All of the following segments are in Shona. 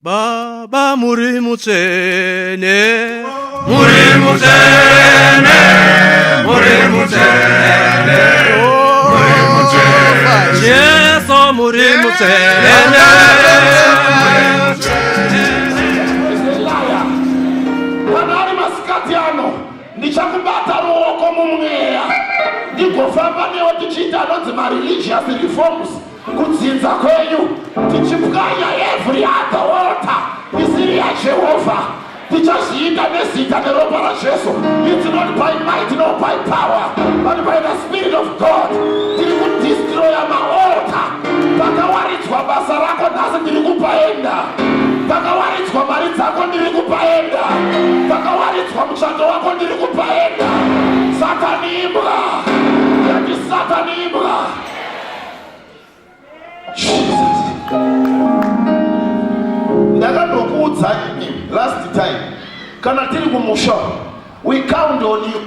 Baba muri mutsvene, muri mutsvene, muri mutsvene, muri mutsvene, Jesu muri mutsvene. Kana ari masikati ano, ndichakubata ruoko mumweya ndigofamba newe tichiita anonzi mareligious reforms kudzinza kwenyu, tichipwanya every other altar isiri yaJehovha. Tichazviita nezita neropa raJesu. It's not by might nor by power, but by the Spirit of God. Tiri kudestroya maaltar. Pakawaridzwa basa rako nhasi, ndiri kupaenda. Pakawaridzwa mari dzako, ndiri kupaenda. Pakawaridzwa muchato wako, ndiri kupaenda. Satani imbwa yati, Satani imbwa. Jesus, ndakandokuudzai last time, kana tiri kumusha, we count on you.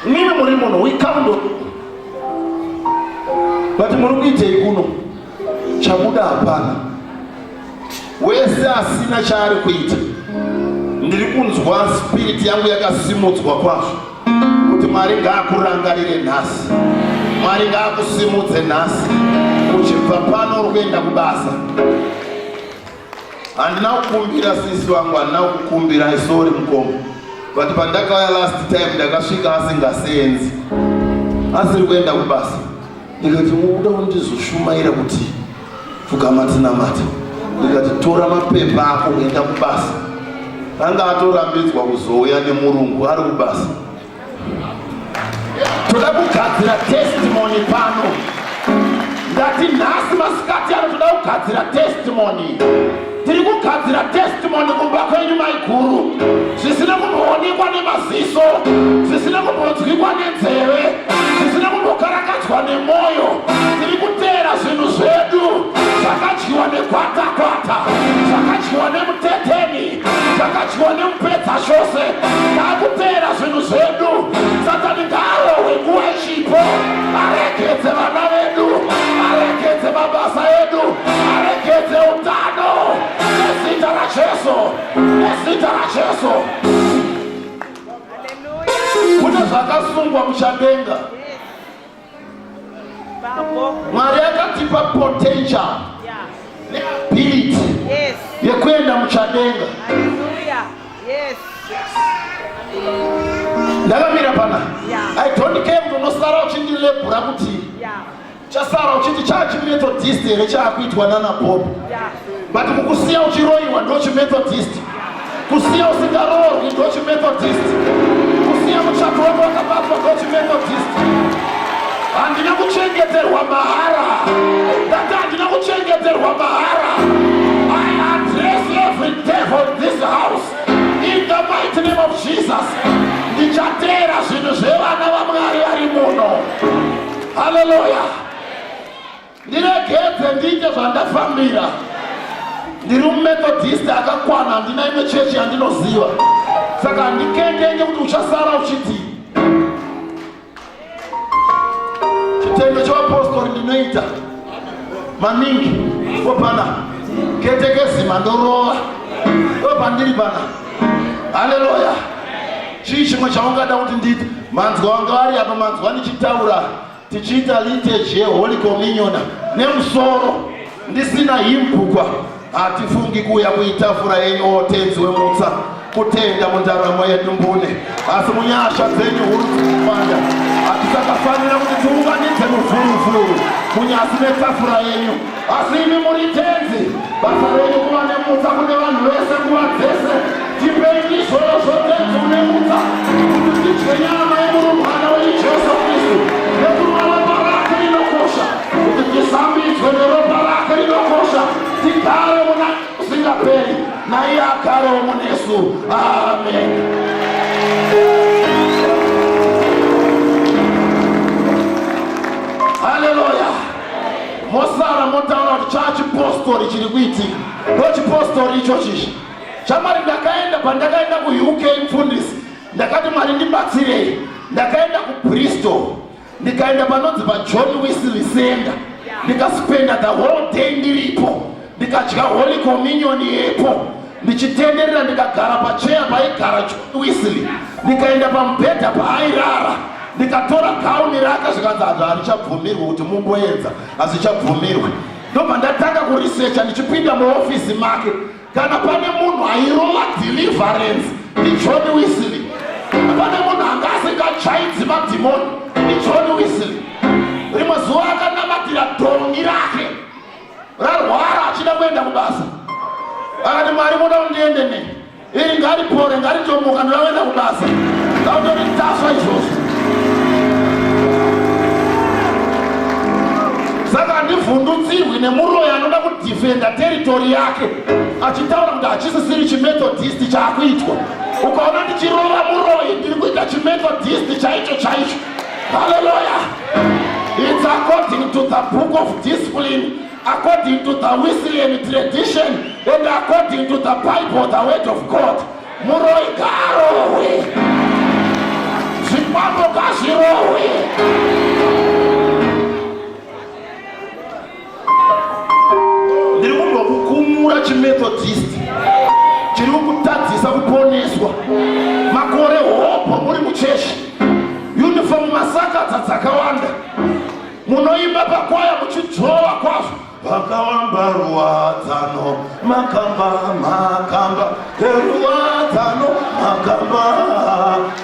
Mimi muri munhu, we count on you. But muri kuitei kuno? Chabuda hapana. Wese asina chaari kuita, ndiri kunzwa spirit yangu yakasimudzwa kwazvo kuti Mwari ngaakurangarire nhasi, Mwari ngaakusimudze nhasi. Uchibva pano uri kuenda kubasa. Handina kukumbira, sisi wangu, handina kukumbira, isori mukoma, but pandakauya last time ndakasvika asingasenzi, asiri kuenda kubasa. Ndikati, "Mukuda kundizoshumaira kuti pfugama tinamata?" Ndikati, "Tora mapepa ako, kuenda kubasa." Anga atorambidzwa kuzouya nemurungu ari kubasa. Toda kugadzira testimony pano. Ndati nhasi masikati ano toda kugadzira testimony. Tiri kugadzira testimony kumba kwenyu, maiguru. Zvisina kumboonekwa nemaziso, zvisina kumbonzwikwa nenzeve, zvisina kumbokarakadzwa nemwoyo. Tiri kuteera zvinhu zvedu zvakadyiwa negwatakwata, zvakadyiwa nemuteteni, zvakadyiwa nemupedza chose. Taakuteera zvinhu zvedu. Satani ngaarohwe nguva ichipo, aregedze vana vedu, aregedze mabasa edu, aregedze utano, nezita raJesu, nezita raJesu. Kune zvakasungwa muchadenga. Mwari akatipa potential neability yekuenda muchadenga. Ndakamira pana. I don't care kuti unosara uchindilebhura kuti chasara uchiti chachiMethodist here chaakuitwa nana Bob, but kukusiya uchiroyiwa ndochiMethodist, kusiya usingaroorwi ndochiMethodist, kusiya muchato wako wakabatwa ndochiMethodist. Handina kuchengeterwa mahara. Ndati handina kuchengeterwa mahara. I address every devil in this house in the mighty name of Jesus. Ndichateera zvinhu zvevana vaMwari vari muno. Haleluya. Ndiregedze ndiite zvandafambira. Ndiri muMethodist akakwana, handina imwe chechi yandinoziva, saka handikengenge kuti uchasara uchiti chitendo chevapostori. Ndinoita maningi kopana ketekezima, ndorova ndopandiri pana. Haleluya. Chii chimwe chaungada kuti ndiite? Manzwa wanga vari apa, manzwa ndichitaura tichiita liturgy yeHoly Communion nemusoro ndisina himbukwa. Hatifungi kuuya kuitafura yenyu, otenzi wemutsa, kutenda mundaramo yedu mbune, asi munyasha dzenyu huru dzakawanda hatisakafanira kuti tiunganidze muvhuruvhuru munyasi metafura yenyu. Asi imi muri Tenzi, basa renyu kuva nemutsa kune vanhu vese nguva dzese. Tipei izvozvo, Tenzi une mutsa, kuti tidye nyama yemurumbwana wenyu Jesu Kristu nekunwa ropa rake rinokosha, kuti tisambidzwe neropa rake rinokosha, tigare muna usingaperi naiye agarewo munesu. Amen. Haleluya. Mosara motaura kuti chachipostori chiri kuitika, ndochipostori ichochichi chamwari. Ndakaenda, pandakaenda kuUK, mufundisi, ndakati, "Mwari, ndibatsirei." Ndakaenda kuBristol, ndikaenda panonzi paJohn Wesley Center, ndikaspenda the whole day ndiripo. Ndikadya Holy Communion yepo ndichitenderera, ndikagara pacheya paigara John Wesley, ndikaenda pamubhedha paairara, ndikatora gauni rake. Zvikanzi hazvo harichabvumirwe kuti mumboedza, hazvichabvumirwe. Ndobva ndatanga kurisecha ndichipinda muofisi make. Kana pane munhu airova deliverance, ndiJohn Wesley. Pane munhu anga asingachaidzi madhimoni, ndiJohn Wesley. Rimwe zuva akanamatira dhongi rake rarwara achida kuenda kubasa. Akati, "Mwari, muda kundiende nei? Iri ngaripore, ngaritomuka, ndoda kuenda kubasa." Ngautoritaswa izvozvo. Saka handivhundutsirwi nemuroyi anoda kudhifenda territory yake achitaura kuti hachisisiri chiMethodist chaakuitwa. Ukaona ndichirova muroyi, ndiri kuita chiMethodist chaicho chaicho. Haleluya! It's according to the book of discipline, according to the Wesleyan tradition and according to the Bible, the word of God. Muroyi ngaarohwe, zvikwambo ngazvirohwe. Ndiri kumbokukumura chiMethodist chiri kukutadzisa kuponeswa. Makore hopo muri muchechi, uniform masakadza dzakawanda, munoimba pakwaya muchidzvova kwazvo. Vakawamba ruwadzano, makamba, makamba eruwadzano, makamba,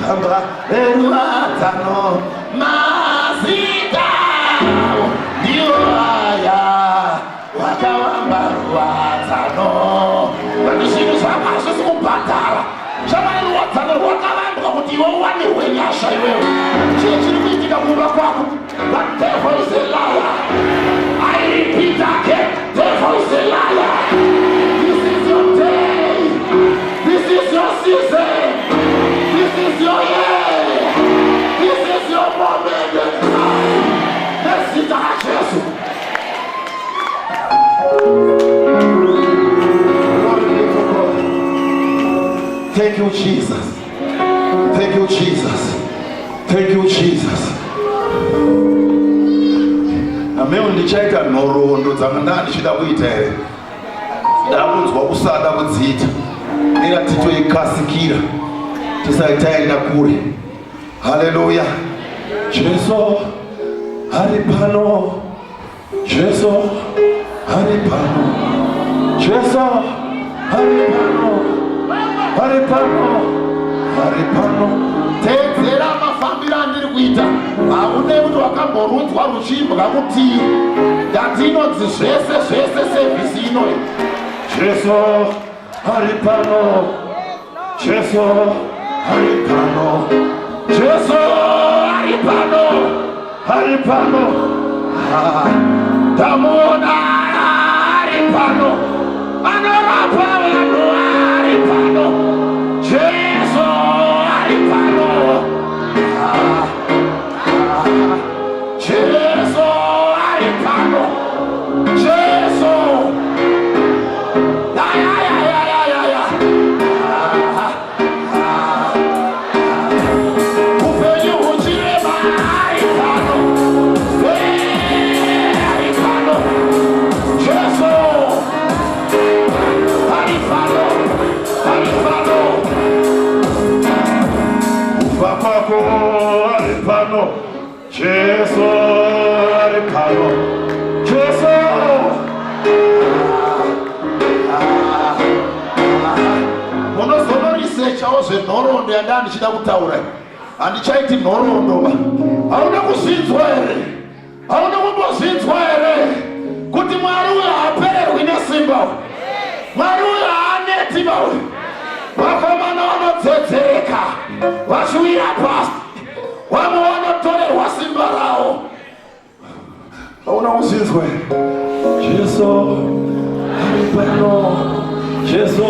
kamba eruwadzano, mazita ndiwo aya, vakawamba ruwadzano. But zvinhu zvako hazvisi kubhadhara. Shamwari, ruwadzano rwakavambwa kuti iwe uwanirwe nyasha. Iwewe, chii chiri kuitika kumba kwako? The devil is a liar. I repeat again, devil is a liar. This is your day, this is your season, this is your year, this is your moment in time, nezita raJesu. Glory be to God. Thank you, Jesus. Thank you, Jesus. Thank you, Jesus. Ameo ndichaita nhoroondo dzanga ndaa ndichida kuita here? Ndakunzwa kusada kudziita. Mira titoikasikira tisati taenda kure. Haleluya! Jesu ari pano, Jesu ari pano, Jesu ari pano, ari pano, ari pano. Teedzera mafambiro andiri kuita. Haunei kuti wakamborunzwa ruchimbwa kuti ndati inonzi zvese zvese service inoyi. Jesu ari pano, Jesu ari pano, Jesu ari pano, ari pano. Ah, ndamuona ari pano, anorapa vanhu ari pano. Jesu ari pano. Ah, ah, Jesu ari pano, Jesu. Ya, ya, ya, ya, ya, ya, ya. Ah, ah. Upenyu huchirema, ari pano. Eh, ari pano. Jesu ari pano, ari pano. Kufa kwako, ari pano. Jesu ari pano, Jesu. Munozonorisechawo zvenhoroondo yandaa ndichida kutaura. Handichaiti nhoroondo ba. Hauna kuzvinzwa here? Hauna kumbozvinzwa here kuti Mwari uyo haapererwi nesimba uyu? Mwari uyo haaneti ba uyu. Vakomana vanodzedzereka vachiwira pasi, vamwe vanotorerwa simba ravo. Hauna kuzvinzwa here? Jesu ari pano, Jesu.